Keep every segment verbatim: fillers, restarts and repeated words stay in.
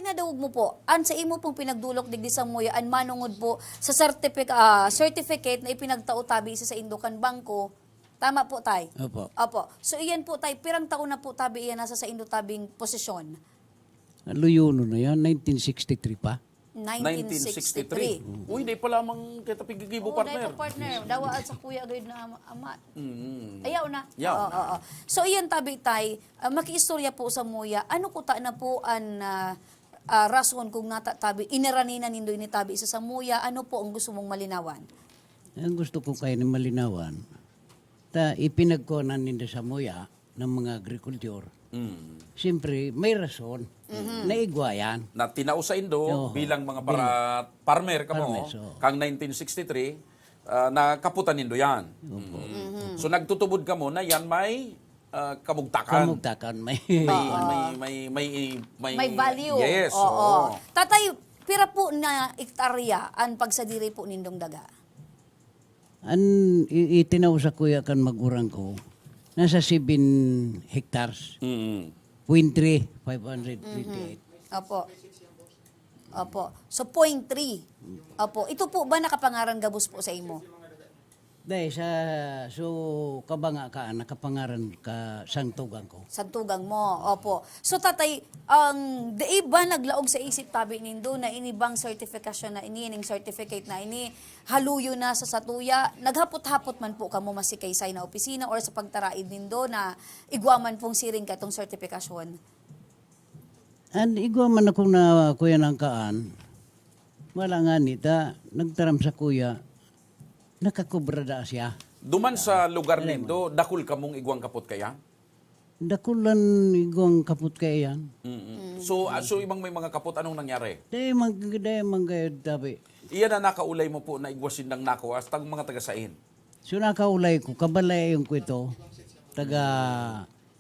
Nadawog mo po, an sa imo pong pinagdulok digdi sa muya, an manungod po sa certific-, ah, certificate na ipinagtao tabi sa saindo kan bangko. Tama po, Tay? Opo. Opo. So, iyan po, Tay, pirang taon na po tabi iyan nasa saindo tabing posisyon? Luyonon na yan, nineteen sixty-three pa. Nineteen sixty-three. Uy, di pa lamang kita pigigibo, Oo, partner. Dai pa, partner. Dawa at sa kuya agad na ama. ama. Mm. Ayaw na. Yaw Oo, na. oo. So, iyan tabi, Tay, ah, makiistorya po sa muya. Ano kuta na po an, ah, ah, rason kung nata tabi, inirani na nindo ini tabi sa samuya? Ano po ang gusto mong malinawan? Ang gusto ko kayo ni malinawan, ta ipinagkuhanan nindo sa muya ng mga agrikultor. Mm. Siyempre, may rason Mhm. na igwa yan. Na tinao sa indo Oo. bilang mga para Bilang farmer kamo, farmers, oo. kang nineteen sixty-three, ah, na kaputan nindo yan. Opo. Mm. Mhm. So, nagtutubod kamo na yan may, ah, kamugtakan. Kamugtakan, may May, Oo. may, may, may, may May value. Yes, Oo. oo. Tatay, pira po na ektarya an pagsadiri po nindong daga? An i itinaw sa kuya kan magurang ko, nasa seven hectares. Mm. Point three, five hundred twenty-eight. Mhm. Opo. Opo. So, point three. Opo. Ito po ba nakapangaran gabos po sa imo? Dai sa, so, kabanga ka, nakapangaran ka, santugan ko. Santugang mo, opo. So, tatay, ang dai ba naglaog sa isip tabi nindo na ini bang certification na ini, ining certificate na ini, haluyo na sa satuya? Naghapot-hapot man po kamo maski kay sa na opisina or sa pagtaraid nindo na igwa man pong siring katong sertipikasyon? An igwa man akong na, kuya, nang kaan, wala ngani ta nagtaram sa kuya, nakakubra da siya. Duman sa lugar Alam mo. nindo, dakul kamong igwang kapot kaya? Dakulan igwang kapot kaya yan. Mm-mm. Mm. So, ah, so ibang may mga kapot, anong nangyari? Dai man, dai man gayud tabi. Iyan na nakaulay mo po na igwa sindang nako, hasta ang mga taga-sain? So, nakaulay ko, kabalayon ko ito, taga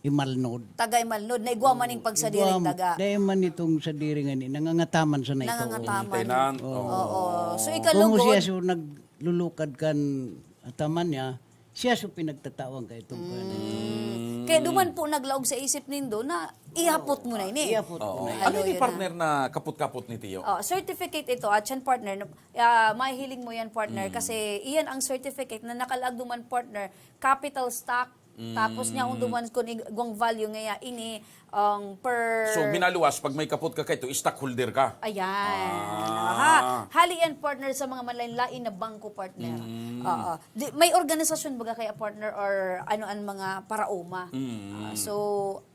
Imalnod. Taga Imalnod, na igwa man ning pagsadiring Igwa, daga. Dai man itong sadiri ngani, nangangataman sana ito. Nangangataman. Maintenance. Oo. Oo. So, Kung ikalugod, siya so naglulukad kan ataman niya, siya so pinagtatawan ka itong Mm. kuwan. Kaya duman po naglaog sa isip nindo na ihapot mo na ini. Ihapot Oo. ko na. Ano Ano ini, yun partner, na? na kapot-kapot ni Tiyo? Oh, certificate ito, at yan, partner, no, ah, mahihiling mo yan, partner, Mm. kasi iyan ang certificate na nakalaag duman, partner, capital stock. Tapos niya, kung Mm. duman kun ig-, igwang value ngaya ini, ang per So, minaluwas, pag may kapot ka kaito, stockholder ka. Ayan. Ah. Aha. Hali yan, partner, sa mga malain-lain na bangko, partner. Mm. Oo. Di, may organisasyon baga kaya, partner, or ano ang mga paraoma? Mm. Ah, so,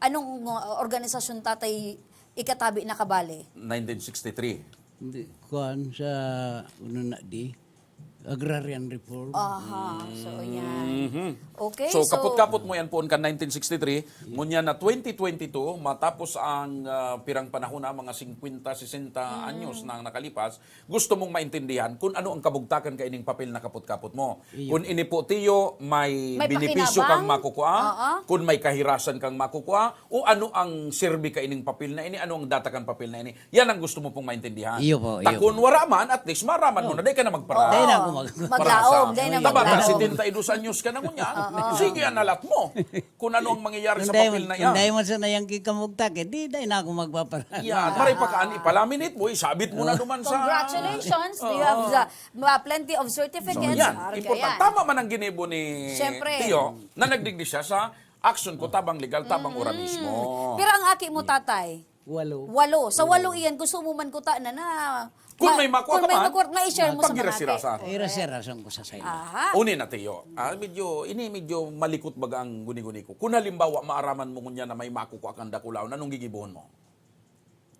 anong, uh, organisasyon, tatay, ikatabi na kabali? Nineteen sixty-three. Hindi, kuwan sa, ano na di, agrarian reform. Aha, so, yan. Mhm. Okay, So, so kapot-kapot mo yan poon kan nineteen sixty-three, ngunyan na twenty twenty-two, matapos ang, ah, pirang panahon na, mga singkwenta, sesenta Mm. anyos na ang nakalipas, gusto mong maintindihan kung ano ang kabugtakan kaining papel na kapot-kapot mo. Iyo. Kung ini po, Tiyo, may May benepisyo pakinabang? kang makukua, Oo. kung may kahirasan kang makukua, o ano ang serbi kaining papel na ini, ano ang data kan papel na ini. Yan ang gusto mo pong maintindihan. Iyo po, iyo Ta kun po. wara man, at least maraman mo Oh. na, dai ka na magpara. Dai na ako mag- Maglaom, dai na Tabata, maglaom. setenta y dos anyos ka na ngunyan. Oo. Sige, analat mo. Kung ano ang mangyayari sa Kung dai papel man, na kung yan. dai man sana yang kikamugtak, eh, di dai na ako magpapara. Yan, maray pa kaan, ipalaminate mo, isabit mo na Oh. duman sa Congratulations, you Oo. have the, ma-, plenty of So, certificates. yan, Arga importante. yan. Tama man ang ginibo ni Siyempre. Tiyo, na nagdigdi siya sa action ko, tabang legal, tabang Mm. ora mismo. Pero ang aki mo, tatay, Walo. Walo. Sa walo iyan, gusto mo man kuta na na, Kung ma-, may makua kung ka may man, makua, ma-share mo sa mga agi. Pag-irasirasan. Ira-sirasan ko sa sayo. Aha. Uni na, Tiyo. Ah, medyo, ini medyo malikot baga ang guni-guni ko. Kung halimbawa, maaraman mo ngunyan na may makukua kang dakulaon, anong gigibohon mo?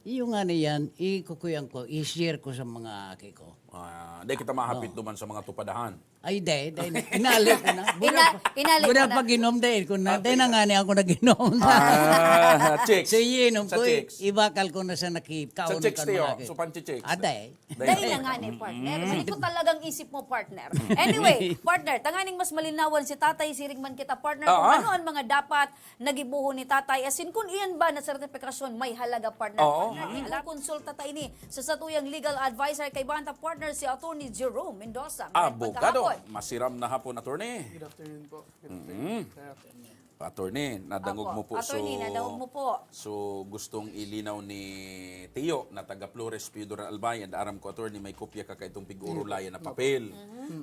Iyo nga na yan, ikukuyan ko, i-share ko sa mga aki ko. Ah, di kita mahapit Oh. duman sa mga tupadahan. Ay, dai, dai na. Inali ko na. Buda Ina-, pa, inali buda ko na. pag-inom, dai ko na. Ah, Dai na teka. nga niya ako nag-inom. Ah, chicks. So, iinom Sa ko, i-, chicks. ibakal ko na sa nakikaon Sa chicks, kan Tiyo. mga ki-, So, panchichicks. Ah, dai. Dai Dai na. na nga ni, partner. Mm. Malikot talagang isip mo, partner. Anyway, partner, tanganing mas malinawan si tatay, siring man kita, partner, kung Ah, ah. ano ang mga dapat nagibuhon ni tatay. As in, kung iyan ba na sertifikasyon may halaga, partner? Oo. Partner, Mm. ikukonsulta ta ini sa satuyang legal advisor kay banta, partner, si Attorney Jerome Mendoza. Magandang Abogado. hapon. Masiram na hapon, attorney. Good afternoon po. Good Mm. afternoon. Good afternoon. Attorney, nadangog Opo. mo po. Attorney, so, nadangog mo po. So, gustong ilinaw ni Tiyo na taga Flores, Piedra Albay, and aram ko, attorney, may kopya ka kaitong pig-orulayan na papel.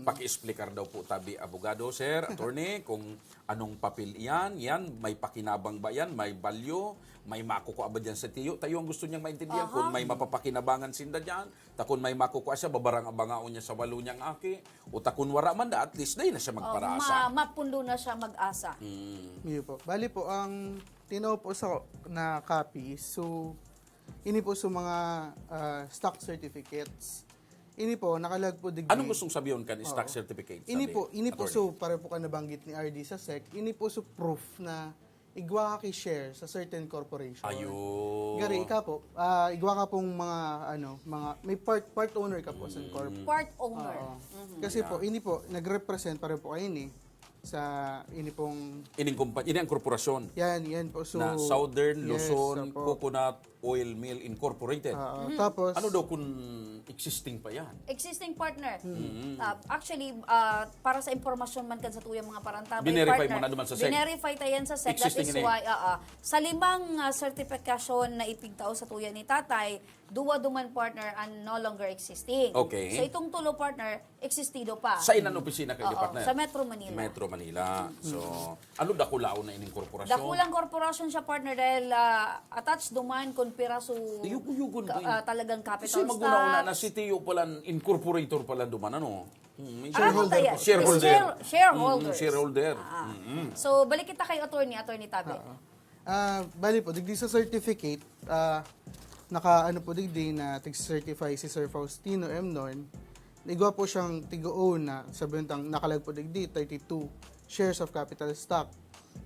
Paki-explicar daw po tabi, abogado, sir, attorney, kung anong papel iyan, yan, may pakinabang ba yan, may balyo, may makukua ba dyan sa Tiyo? Tayo ang gusto niyang maintindihan kung may mapapakinabangan sinda dyan, ta kun may makukua siya, babarang-abangaon niya sa walo niyang aki, o ta kun wara man da, at least, dai na siya magparaasa. Ma- mapundo na siya mag-asa. Iyo po. Bali po, ang tinao po sa na copy is, so, ini po sa mga ah, stock certificates. Ini po, nakalag po digdi. Anong gustong sabihin kan stock certificate? Ini sabi, po, ini po attorney? So, pareho po kan nabanggit ni R D sa sec, ini po so proof na igwa ka ki share sa certain corporation. Ayun. Gari, ika po, ah, igwa ka pong mga, ano, mga, may part part owner ka po sa corp. Part owner. Oo. Kasi po, ini po, nag-represent pareho po kayo ni sa ini pong Ining kumpanya, ini ang korporasyon yan, yan po. So, na Southern yes, Luzon opo. Coconut Oil Mill Incorporated. Oo, tapos, Ano daw kung existing pa yan? Existing partner. Ah, actually, ah, para sa impormasyon man kan sa tuyang mga parantabay, Binerify partner, mo na naman sa sec. Binerify ta yan sa sec. That Existing is ini. Why, ah, ah, sa limang ah, sertifikasyon na ipigtao sa tuya ni tatay, duwa duman partner ang no longer existing. Okay. So itong tulo partner, existido pa. Sa inan opisina kayo, Oo, partner? Sa Metro Manila. Metro Manila. So, ano dakulaon na ining korporasyon? Dakulang korporasyon siya, partner, dahil ah, attached duman kun piraso Yugo-yugon ka- ko eh. ah, talagang capital Kasi mag-una-una na stocks. si Tiyo palang incorporator pala duman, ano? Hmm, Ah, shareholder. kaya- Shareholder. share- shareholders. Mm, shareholder. Ah. Mm. So, balik kita kay attorney, attorney Tabe. Ah, bali po, digdi sa certificate, ah, naka, ano po digdi na tig-certify si Sir Faustino M. Non, igwa po siyang tig-own na, sabi tang nakalag po digdi, thirty-two shares of capital stock.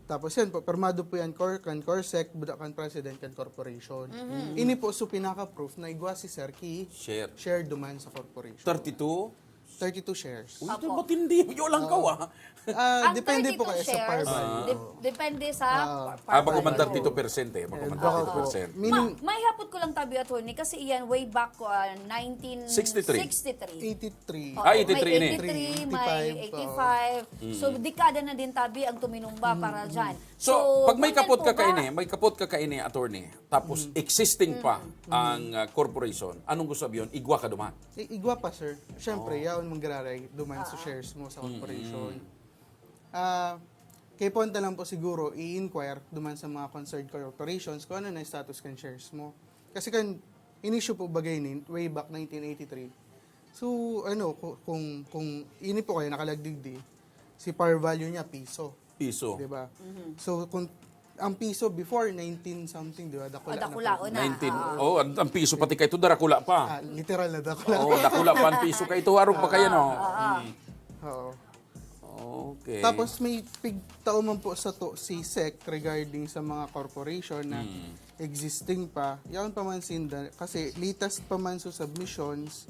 Tapos yan po, permado po yan kor, kan Corsec, buda kan president kan corporation. Ini po so pinaka-proof na igwa si Sir ki Share. share duman sa corporation. Thirty-two? Thirty-two shares. Uy, ito Oo. matindi. Yun lang ka, ah. Ah, Ang depende po thirty-two kayo sa par shares, value. de- depende sa Ah. par- Ah, bako man value. thirty-two percent eh. Bako man Eh, bako thirty-two percent. po. Meaning, Ma- may hapot ko lang tabi, attorney, kasi iyan way back ko, ah, nineteen sixty-three. Sixty-three. eighty-three. Oh, Ah, eighty-three may ini. eighty-three, may Eighty-five, eighty-five. So, dekada na din tabi ang tuminumba para dyan. So, pag may kung kapot ka nagtumba- kaini, may kapot ka kaini, attorney, tapos existing pa ang ah, corporation, anong gusto sabihin? Igwa ka duman. I- igwa pa, sir. Siyempre, yaon manggiraray duman sa shares mo sa corporation. Ah, kay punta lang po siguro, i-inquire duman sa mga concerned corporations kung ano na status kan shares mo. Kasi kan in-issue po bagay ni way back nineteen eighty-three. So, ano, ku- kung kung ini po kayo nakalagdigdi, si par value niya piso. Piso. Di ba? So, kung ang piso before nineteen something, di ba? Dakula, Ah, dakula, na po. una. nineteen. Ah. Oh, ang, ang piso pati kay ito, darakula pa. Ah, literal na dakula. Oh, dakula pa ang piso kay ito. Arog pa kayo, no? Ah, ah. Oo. Okay. Tapos may pigtao man po sa to si sec regarding sa mga corporation na existing pa. Yaon pa man sinda, kasi latest pa man sa submissions,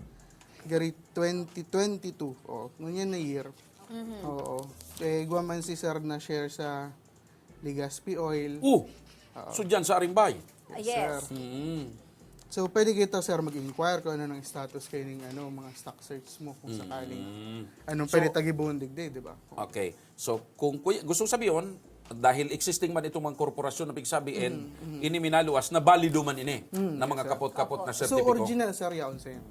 gari twenty twenty-two. Oh, ngunyan na year. Oo. Eh, igwa man si sir na share sa Legazpi Oil. Oh, so dyan sa Arimbay. Ah, yes. Mm. So, pwede kita, sir, mag-inquire kung ano nang status kayo ng ano, mga stock search mo kung sakaling anong pwede tagibon digdi, di ba? Okay. So, kung kuya, gusto sabihin, dahil existing man itong mga korporasyon na pigsabihin, ini minaluwas na balido man ini na mga kapot-kapot na So, sertipiko. Original, sir, yaon sa'yo.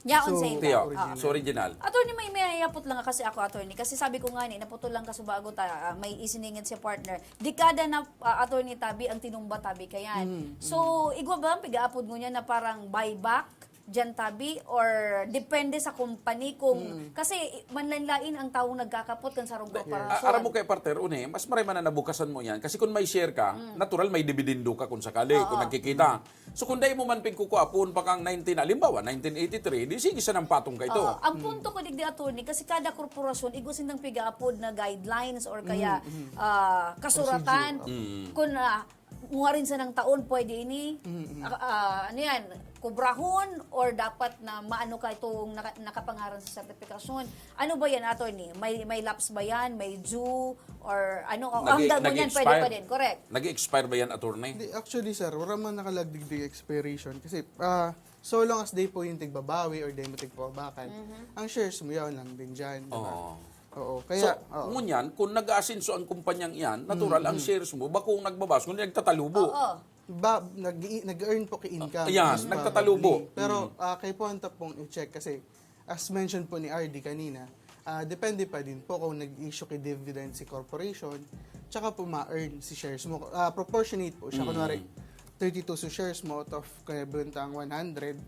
Yaon So, sa Tiyo, inyo. Ah. so original. Attorney, may mayayapot lang kasi ako, attorney, kasi sabi ko nga ni, naputulan ka sa bago ta, ah, may isiningit si partner. Dekada na, ah, attorney, tabi ang tinumba tabi kayan. So, igwa ba ang pigaapod mo niya na parang buyback diyan tabi, or depende sa company kung kasi manlain-lain ang taong nagkakapot kan sarong Ah, korporasyon. aram mo kay partner, une, mas maray man na nabukasan mo yan. Kasi kung may share ka, natural may dividendo ka kung sakali, kung nagkikita. So kung dahil mo man pigkukuha, puon pa kang nineteen, halimbawa, nineteen eighty-three, di sige siya ng patong ka ito. Oo. Ang punto ko digdi, attorney, kasi kada korporasyon, igwa sindang pigaapod na guidelines or kaya ah, kasuratan. Kung ah, mga rin sa ng taon, pwede ini, ah, ah, ano yan, kubrahon or dapat na maano ka itong naka- nakapangaran sa sertifikasyon. Ano ba yan, attorney? May, may lapse ba yan? May due? Or ano? O, Nag- hanggang ngunyan, pwede nag-expire? pa din. Correct. Nag-expire ba yan, attorney? Hindi, actually, sir, wala man nakalagdig di expiration. Kasi, ah, so long as di po yung tigbabawi or di mo tigpabakan, ang shares mo, yaon lang din dyan, di ba? Oo. Oo, So, kaya, oo. ngunyan, kung nag-aasenso ang kumpanyang iyan, natural, ang shares mo, bakong nagbabawas, kundi nagtatalubo. Oo. Ba, nag, nag-earn po ki income. Ayan, Mas nagtatalubo. probably. Pero ah, kaipuhan ta pong i-check kasi, as mentioned po ni R D kanina, ah, depende pa din po kung nag-issue ki dividend si corporation, tsaka po ma-earn si shares mo. Ah, proportionate po siya. Kunwari, thirty-two si shares mo out of kaya buntang one hundred,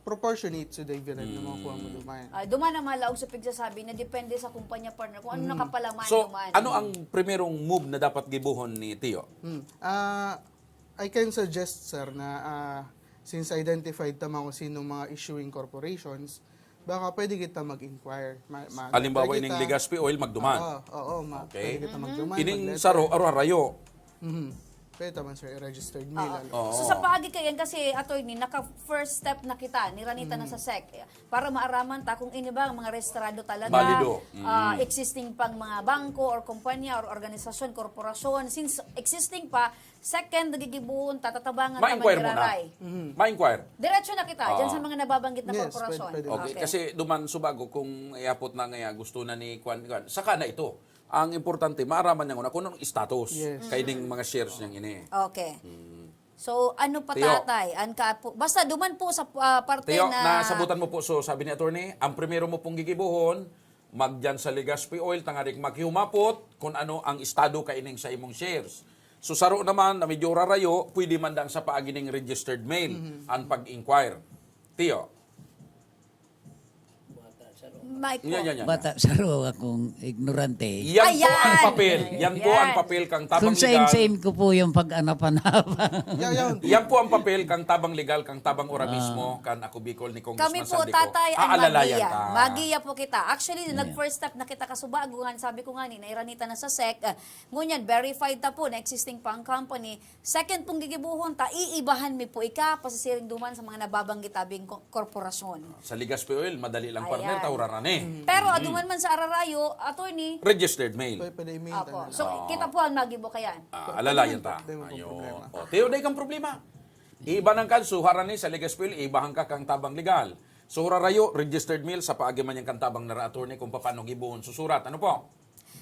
proportionate sa dividend na makukuha mo duman. Ah, duman ang malaog sa pigsasabi na depende sa kumpanya, partner, kung ano nakapalaman So, duman. Ano ang primerong move na dapat gibuhon ni Tio? Hmm. Ah, I can suggest, sir, na ah, since identified tama kung sino mga issuing corporations, baka pwede kita mag-inquire. Ma- ma- Halimbawa, pwede ining kita- Legazpi Oil, magduman. Oo, oo, ma- Okay. pwede kita magduman. Ining mag-letter. saro, aro harayo. Mhm. Pwede naman, sir, i-registered mail. Oo. Ano? Oo. So sa paagi kayan kasi, attorney, naka first step na kita, nirani ta na sa SEC. Para maaraman ta kung ini ba ang mga rehistrado talaga, Balido. ah, existing pang mga bangko or kumpanya or organisasyon, korporasyon. Since existing pa, second, nagigibuon ta, tatabangan ta, Ma-inquire muna. magiraray. Ma-inquire. Diretso na kita, dyan Ah. sa mga nababanggit na Yes, korporasyon. pwede, pwede. Okay, kasi duman subago kung iapot na nga gusto na ni Kwan, Kwan. Saka na ito. Ang importante, maaraman niya muna kung anong status Yes. kay ding mga shares niyang ini. Okay. So, ano pa, Tiyo. Tatay? An ka po, basta duman po sa ah, parte Tiyo, na... nasabutan mo po. So, sabi ni attorney, ang primero mo pong gigibuhon, magdyan sa Legazpi Oil, tangarik maghihumapot kung ano ang estado kaining sa imong shares. So, saro naman na medyo rarayo, pwede man dang sa paagi ning registered mail ang pag-inquire. Tiyo. Mike po. Yan, yan, yan. Bata, saro akong ignorante. Yan po ang Ayan! papel. Yan po Yan. ang papel kang tabang Kung legal. Same-same ko po yung pag-anapanabang. Yan, yan. Yan po ang papel kang tabang legal, kang tabang ora mismo, kan Ako Bicol ni Congressman Kami po, Saldico. Tatay, ay Aalalayan magiya. ka. Magiya po kita. Actually, nag-first step na kita kasubago nga, sabi ko nga ni, nairani ta na sa SEC. Ah, ngunyan, verified ta po na existing pa ang company. Second pong gigibuhon ta, iibahan mi po ika, pasisiring duman sa mga nababanggit tabing ko- korporasyon. Sa Legazpi Oil, madali lang, Ayan. partner, tauraran eh. Pero aduman man sa ararayo, attorney, Registered mail. Pwede, pwede i-mail Apo. talaga. So, kita po ang magibo kayan. Ah, alalayan ta. Dai mo Ayun. problema. O, Teo, dai kang problema. Iba nang kan, suharan ni sa Legazpi Oil, ibahan ka kang tabang legal. Suhara rayo, registered mail sa paagi man yan kan tabang nara attorney kung paano gibuhon susurat. Ano po?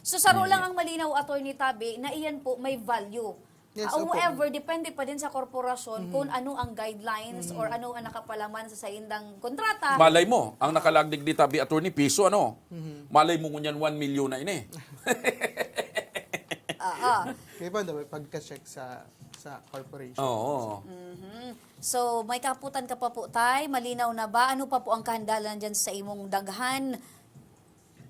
So, saro lang ang malinaw, Attorney Tabi, na iyan po may value. Yes, Ah, opo. However, depende pa din sa korporasyon kung ano ang guidelines or ano ang nakapalaman sa saindang kontrata. Malay mo, ang nakalagdig di tabi attorney, piso ano? Malay mo ngunyan one million na ini. Oo. Kaya pa daw, pagka-check sa sa corporation. Oo. So, may kaputan ka pa po, Tay. Malinaw na ba? Ano pa po ang kahandalan dyan sa imong daghan?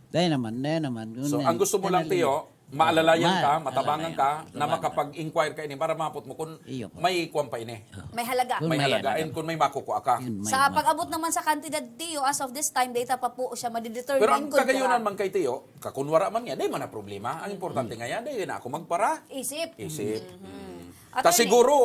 Dahil naman, dahil naman. So, Yun ang eh. gusto mo lang, Ano Teo, lang. maalayan Ma- ka, matabangan alalayan. ka, na Alalayan. makapag-inquire ka ini para mahapot mo kung Iyo po. may kwan pa ini. May halaga. Kung May may halaga, halaga. and kung may makukuha ka. Yun, may Sa ma- pag-abot naman sa kantidad, Tio, as of this time, data pa po siya, madidetermine Pero ang kung kagayonan ba- man kay Teo, kakunwara man niya, di man na problema. Ang importante nga yan, di na ako magpara. Isip. Isip. Mm-hmm. Ta Attorney. Siguro,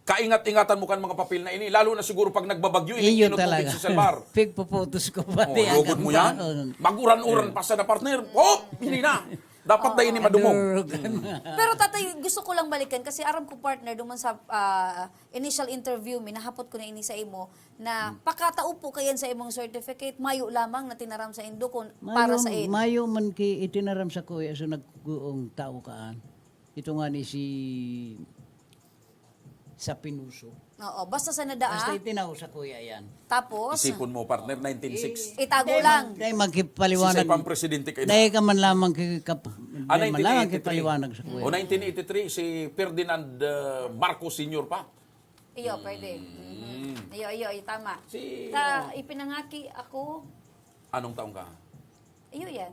kaingat-ingatan mo kan mga papel na ini, lalo na siguro pag nagbabagyo, ini Iyo tinutubig talaga. sa selbar. Pigpuputos ko pa. Oh, lugod mo yan? Mag-uran-uran pa sa na, partner. Oh, hindi na. Dapat na ini madumog. Pero tatay, gusto ko lang balikan kasi aram ko, partner, duman sa ah, initial interview mi, nahapot ko na ini sa imo, na pakatao po kayan sa imong certificate, mayo lamang na tinaram sa indo kung para Mayo, sa in. Mayo man ki itinaram sa kuya sa nagkuong tao kaan. Ito nga ni si sa Pinuso. Oo, basta sa nadaa. Basta itinaw sa kuya yan. Tapos, Isipon mo, partner, nineteen sixty. itago Dahil lang. mag- Dahil magkipaliwanag. Sisay pang presidente kayo. Dahil ka man lamang kikap... Ah, Dahil man lamang nineteen eighty-three. kipaliwanag sa kuya. O nineteen eighty-three, si Ferdinand uh, Marcos Senior pa. Iyo, pwede. Mhm. Iyo, iyo, iyo, tama. Si- Ta, ipinangaki ako. Anong taong ka? Iyo yan.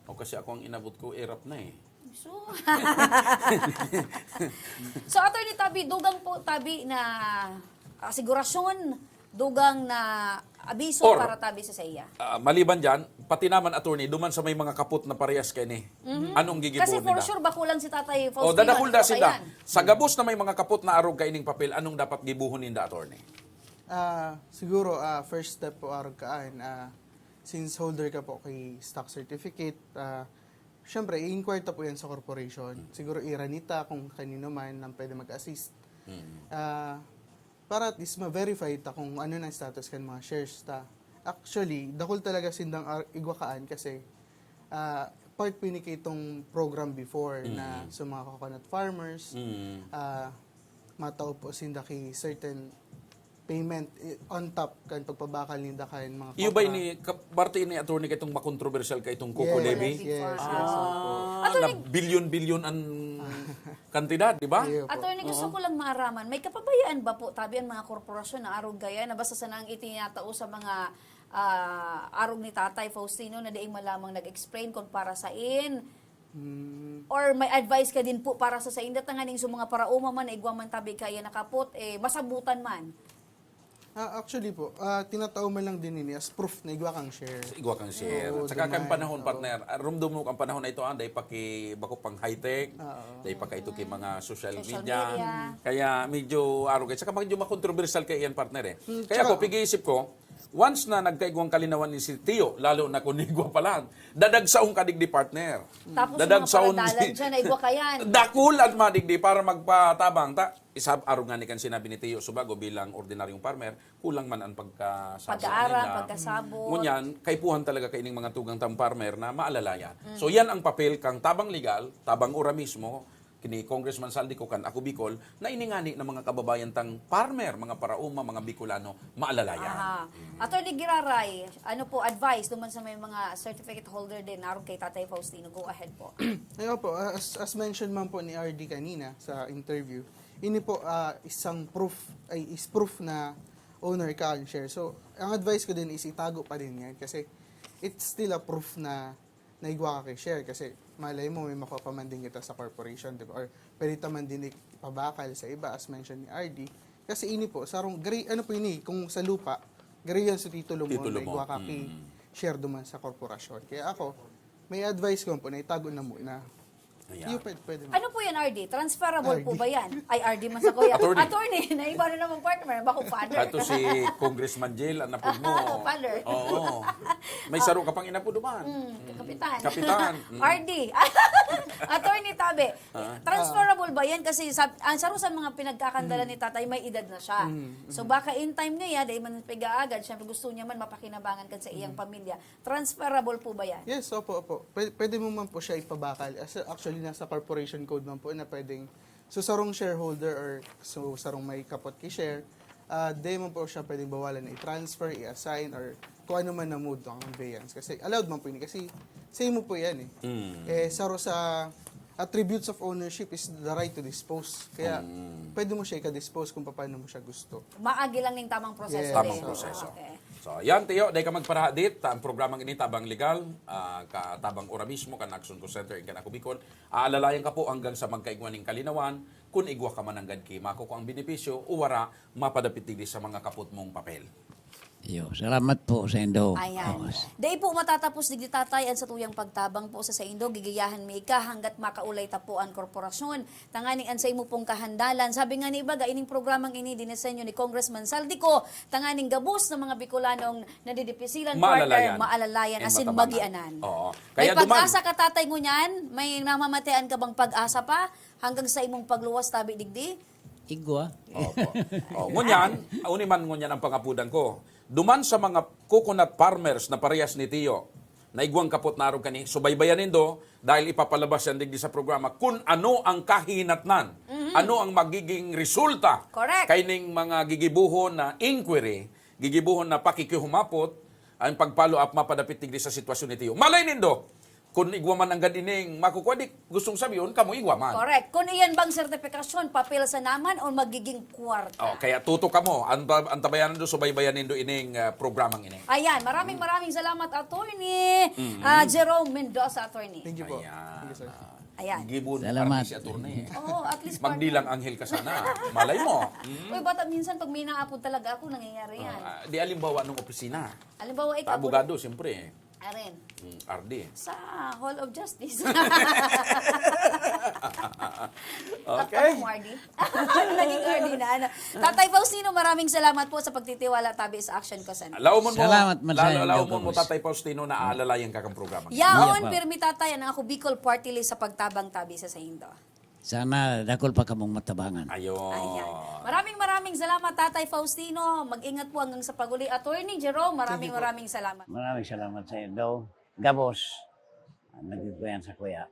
O kasi ako ang inabot ko, erap na eh. So, so Attorney Tabi, dugang po Tabi na asigurasyon, dugang na abiso Or- para Tabi sa saiya. Ah, maliban dyan, pati naman attorney, duman sa may mga kapot na parehas kay ni. Anong gigibuhon Kasi for nila? sure, bakulang si Tatay O, Faustino. dadakul da dito sila. kayan. Sa gabos na may mga kapot na arog kaining papel, anong dapat gibuhon ninda, attorney? Ah, siguro, ah, first step po, arog kaan, ah, since holder ka po kay stock certificate, ah, syempre, i-inquire ta po yan sa corporation. Siguro, iranita kung kanino man nang pwede mag-assist. Ah, para at least ma-verify ta kung ano na status kan mga shares ta. Actually, dakul talaga sindang ar- igwa kaan kasi Ah, part po ini kaitong program before na sa mga coconut farmers, ah, matao po sinda ki certain payment, eh, on top kan pagpabakal ninda kan mga Iyo ba kopra. Ini, ka- parte ini, attorney, kaitong makontrobersyal kaitong coco Yes, levy? yes, yes, Ah, opo. Ah, na bilyon-bilyon ang kantidad, di ba? Iyo po. Attorney, gusto ko lang maaraman, may kapabayaan ba po tabi ang mga korporasyon na arog kaya na basta sana ang itinatao sa mga ah, arog ni Tatay Faustino na dai man lamang nag-explain kung para sain? Hmm. Or may advice ka din po para sa sainda tanganing sa mga paraoma man na igwa man tabi kaya nakapot, eh, masabutan man? Ah, actually po, ah, tinatao man lang din ini as proof na igwa kang share. Igwa kang share. Oo, At saka kan duman. panahon, Oo. partner, ah, rumdum mo kan panahon na ito, ah, dahil paki, bako pang high-tech, Oo. dahil pa ka ito kay mga social, Social media. media. Kaya medyo arrogant. Saka medyo makontrobersyal kay iyan, partner, eh. Hmm, Kaya tsaka- ako, pig-iisip ko, once na nagkaigwang kalinawan ni si Tiyo, lalo na kung igwa pa lang, dadagsaon ka digdi, partner. Tapos Dadagsaon mga paradalan di- dyan, ay igwa kayan. Dakul at madigdi para magpatabang. Ta, isab, arog nga ni kan sinabi ni Tiyo Subago bilang ordinaryong farmer, kulang man ang pagkasabot Pag-aaral, nila. pagkasabot. Ngunyan, kaipuhan talaga kaining mga tugang tang farmer na maalalayan. So, yan ang papel kang tabang legal, tabang ora mismo, kini Congressman Zaldy Co kan Ako Bicol, na iningani ng mga kababayan tang farmer, mga paraoma, mga Bicolano, maalalayan. Aha. Attorney Giraray, ano po advice duman sa may mga certificate holder din, arog kay Tatay Faustino? Go ahead po. Ayun po, as, as mentioned man po ni R D kanina sa interview, ini po ah, isang proof, ay is proof na owner ka ang share. So, ang advice ko din is itago pa din yan kasi it's still a proof na naigwa ka kay share kasi malay mo may makuha pa man din kita sa corporation, di ba? Or pwede ta man din ipabakal sa iba as mentioned ni R D. Kasi ini po, sarong, gari, ano po ini, kung sa lupa, gari yan sa titulo mo, Titulo mo. naigwa ka kay share duman sa korporasyon. Kaya ako, may advice ko po na itago na muna. Ayan. Iyo, pwede, pwede. Ano po yan, R D? Transferable po R D. Ba yan? Ay, R D man sa kuya. Attorney. Attorney, naiba na naman partner. Bako father. Ato si Congressman Jel, ang napod mo. Father. Oo. May saro ka pang inapod duman. Mm, kapitan. Kapitan. Mm. R D. Attorney Tabe, transferable ba yan? Kasi sab- ang saro sa mga pinagkakandalan ni tatay, may edad na siya. So baka in time niya, dahil man pag-aagad, syempre gusto niya man mapakinabangan kan sa iyang pamilya. Transferable po ba yan? Yes, opo, opo. Pwede, pwede mo man po siya ipabakal. As- Actually, nasa corporation code man po na pwedeng so sarong shareholder or so sarong may kapot ki share, ah, di man po siya pwedeng bawalan na i-transfer, i-assign, or kung ano man na mode ng conveyance. Kasi allowed man po yun. Kasi same mo po yan eh. Mm. Eh, saro sa attributes of ownership is the right to dispose. Kaya pwede mo siya i-dispose kung paano mo siya gusto. Maagi lang ning tamang proseso. Yes. Tamang eh. Proseso. Okay. So, yan, Tiyo. Dahil ka magparahadit, ta ang programang ini, Tabang Legal, ah, ka, tabang ora mismo, kan Action Call Center, in kan Ako Bicol, aalalayan ka po hanggang sa magkaigwa ning kalinawan, kung igwa ka man nanggad ki, makukuha ang benepisyo, o wara, mapadapit digdi sa mga kapot mong papel. Iyo, salamat po sa indo. Ayan. Awas. Dai po matatapos digdi tatay ang satuyang pagtabang po sa saindo, gigiyahan mi ka hanggat makaulay ta po an korporasyon. Tanganing an saimo pong kahandalan. Sabi nga ni ibaga, ining programang ini dinisenyo ni Congressman Zaldy Co, tanganing gabos na mga Bicolanong nadidipisilan, Maalalayan. partner, maalalayan, And asin matabangan. magianan. Oo. May Kaya duman- pag-asa ka, tatay, ngunyan? May namamatean ka bang pag-asa pa hanggang sa imong pagluwas tabi digdi? Igwa. Opo. Oh, ngunyan, uni man ngunyan ang pangapudan ko. Duman sa mga coconut farmers na parehas ni Tiyo, na igwang kapot na arog kani, subaybayan nindo, dahil ipapalabas yan digdi sa programa, kung ano ang kahinatnan, ano ang magiging resulta Correct. kaining mga gigibuhon na inquiry, gigibuhon na pakikihumapot, ang pag-follow up mapadapit digdi sa sitwasyon ni Tiyo. Malay nindo, kung igwa man ang gadining makukuha, di gustong sabihin, kamo igwa man. Correct. Kung iyan bang sertifikasyon, papel sa naman o magiging kwarta? Oh, kaya tutok kamo. Ang, ang tabayanan do, subaybayan nindo ining ah, programang ini. Ayan, maraming maraming salamat, Attorney ah, Jerome Mendoza, Attorney. Thank you po. Ayan. Thank you, sir. Ayan. Gibon, Salamat. Army si attorney. Oo, at least Magdilang partner. Anghel ka sana. Malay mo. Mm. Uy, bata, minsan pag may naapod talaga ako, nangyayari yan. Ah, di alimbawa nung opisina. Halimbawa, Ta ikaw, abogado, siyempre. Aren, Mm, R D. sa Hall of Justice. Okay. Ako, R D. Naging R D na, ano. Tatay Faustino, maraming salamat po sa pagtitiwala tabi sa Action Call Center. Laomon mo, Salamat man sa lalo, inyo, laomon mo, Congress. Tatay Faustino, na aalalayan ka kang programa. Yaon, Iya, pa. Pirmi Tatay, ang Ako Bicol Party List sa pagtabang tabi sa saindo. Sana dakul pa kamong matabangan. Ayun. Ayan. Maraming maraming salamat, Tatay Faustino. Mag-ingat po hanggang sa pag-uli. Attorney Jerome, maraming Thank you po. maraming salamat. Maraming salamat sa indo. Gabos. Nagduduyan sa kuya.